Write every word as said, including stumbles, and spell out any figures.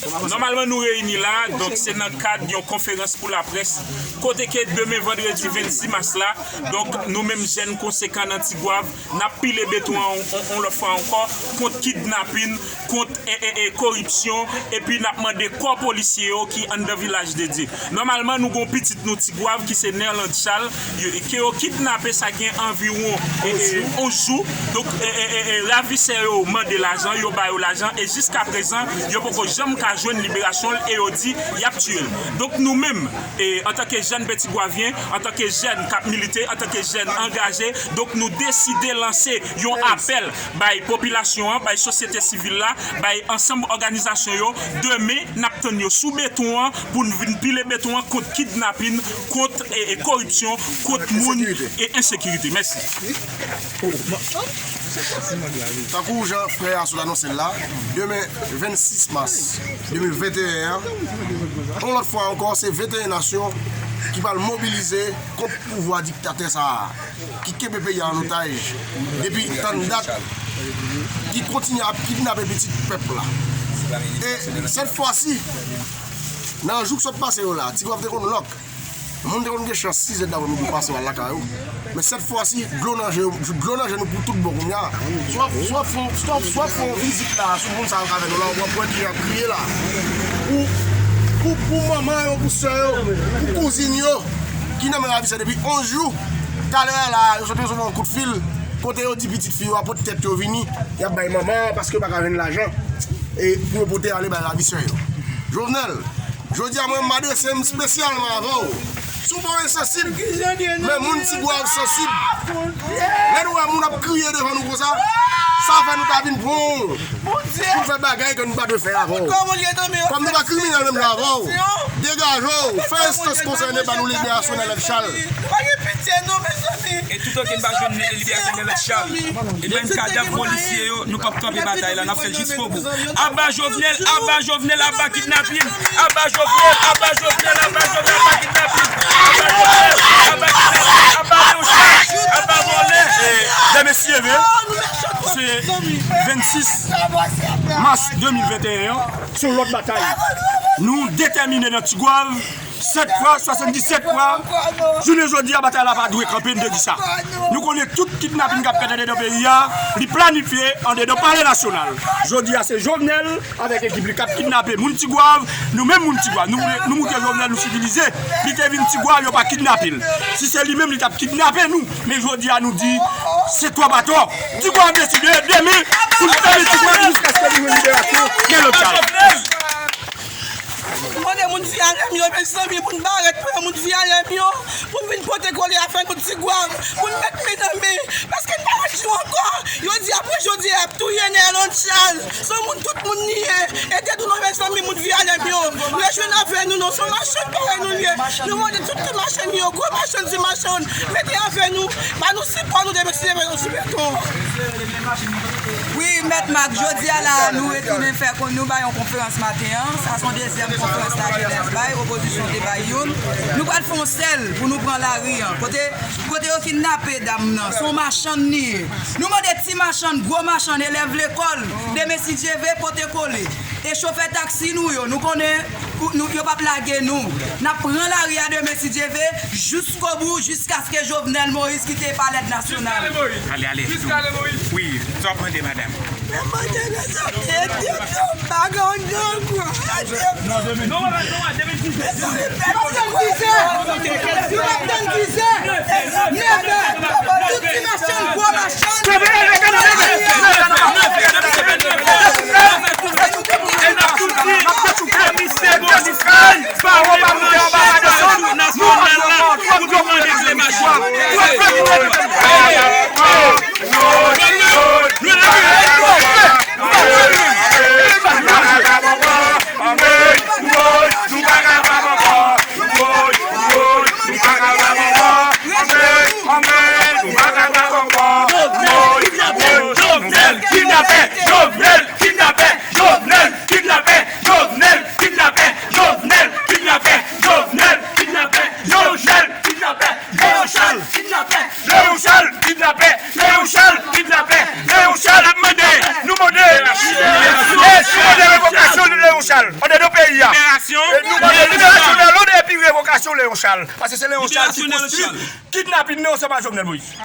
Nòmalman, nou reyini la, donk se nan kad yon konferans pou laprès, kote ke demen vandredi vennsis mas la, donk nou menm jèn konsekan nan Tigwav, n ap pile beton an on, on, on lòt fwa ankò kont kidnapin, kont e, e, e, koripsyon, epi n ap mande kò polisye yo ki anndan Vilaj de Dye. Nòmalman, nou gon pitit nou Tigwav ki se Nerland Charles, yo, ke yo kidnape sa gen anviwon e, e, onz jou. Donk, e, e, e, e, ravisè yo mande lajan, yo ba yo lajan, e jiskaprezan, yo poko janm ka jwenn liberasyon l e yo di y ap tiye l. Donk, nou menm, e, antanke jèn Petigwavyen, antanke jèn k ap milite, antanke jèn angaje, donk, nou deside lanse yon apèl bay popilasyon an, bay sosyete sivil la, bay ansanm òganizasyon yo. Demen, n ap tann yo sou beton an pou n vin pile beton an kont kidnapin, kont, e, e, koripsyon, kont moun e ensekirite. Mèsi. Tankou jan frè a sot anonse l la, demen vennsis mas de mil venteyen an, yon lòt fwa ankò, se venteyen nasyon ki pral mobilize kont pouvwa diktatè sa a, ki kenbe peyi a an otaj depi tann dat, ki kontinye ap kidnape pitit pèp la. E sèt fwa si, nan jou k sot pase yo la, Tigwav te konn lòk. Moun te konn gen chans sizè daprè midi pase yo al lakay yo. Men sèt fwa si, dlo nan je, dlo nan je nou pou tout bon kounye a. Si w ap, si w ap fè, si w ap, si w ap fè yon vizit la, sou moun sa yo k avè nou la, w ap wè ki jan y ap kriye la. Pou, pou, pou manman yo, pou sè yo, pou kouzin yo, ki nan men ravisè depi onz jou. Talè a la, yo sot resevwa yon kout fil, kote yo di pitit fi yo a pote tèt yo vini, y ap bay manman an, paske yo pa ka jwenn lajan, e pou yo pote ale bay ravisè yo. Jovenel, jodi a mwen m adrese m espesyalman avè w. Si w pa yon sansib, men moun Tigwav sansib. Lè nou wè moun ap kriye devan nou konsa, sa fè nou ta vin pran w pou n fè bagay ke nou pa dwe fè avè w. Kòm nou pa kriminèl menm jan avè w, degaje w, fè enstans konsène ba nou liberasyon Nerland Charles. E toutotan n pa jwenn liberasyon Nerland Charles, ebyen kadav polisye yo, nou p ap kanpe batay la, n ap fè l jiskobou. Aba Jovenel, aba Jovenel, aba kidnapin. Aba Jovenel, aba Jovenel, aba Jovenel, aba kidnapin. Aba Jovenel, aba kidnapin, aba Leon Charles, aba vòlè. E, demen si Dye vle, se vennsis mas de mil venteyen an, se yon lòt batay. Nou detèmine nan Tigwav, sèt fwa, swasanndisèt fwa. Jounen jodi a, batay la pa dwe kanpe, n te di sa. Nou konnen tout kidnapin k ap fèt andedan peyi a, li planifye andedan Palè Nasyonal. Jodi a, se Jovenel avèk ekip li k ap kidnape moun Tigwav. Nou menm moun Tigwav, nou, nou moutre Jovenel nou sivilize. Li te vin Tigwav, yo pa kidnape l. Si se li menm, li t ap kidnape nou. Men jodi a, nou di, se twòp atò. Tigwav deside, demen, pou l fèmen Tigwav jiskaske nou jwenn liberasyon Nerland Charles. Mande moun Vyalèm yo, mezanmi, pou n barèt pran moun Vyalèm yo, pou n vin pote kole afè nou Tigwav, pou n met men nan men, paske n pa wè jou ankò. Yo di apre jodi a, y ap touye Nerland Charles. Se yon moun tout moun li ye. Ede nou non, mezanmi, moun Vyalèm yo. Rejwenn avè nou non, se yon machann parèy nou ye. Nou mande tout machann yo, gwo machann, ti machann, mete avè nou, ba nou sipò nou demen si se nou sou beton. Wi, Mèt Mak, jodi a la, nou retounen fè kon nou bay yon konferans maten an. Sa se yon dezyèm konferans lajenès bay, opozisyon te bay youn. Nou pral fè yon sèl pou nou pran lari an. Kote, kote yo kidnape dam nan, se yon machann li ye. Nou mande ti machann, gwo machann, elèv lekòl, demen si Dye vle, pote kole. E chofè taksi nou yo, nou konnen nou, yo p ap lage nou. N ap pran lari a demen si Dye vle, jiskobou, jiskaske Jovenel Moïse kite palè nasyonal. Ale, ale. Wi, sa w ap mande, madanm? Mwen mande mezanmi, ede m non, m pa gen yon grangou, ede m non. Mezanmi, pèp mwen, nou ap tann dizè, nou ap tann dizè, nevè, tout ti machann, gwo machann. Jovenel kidnapè! Jovenel kidnapè! Chal, an dedan peyi a. Liberasyon. E nou mande liberasyon Nèlonn epi revokasyon Leon Chal. Paske se Leon Chal ki konstwi kidnapin nan ansanm ak Jovenel Moïse.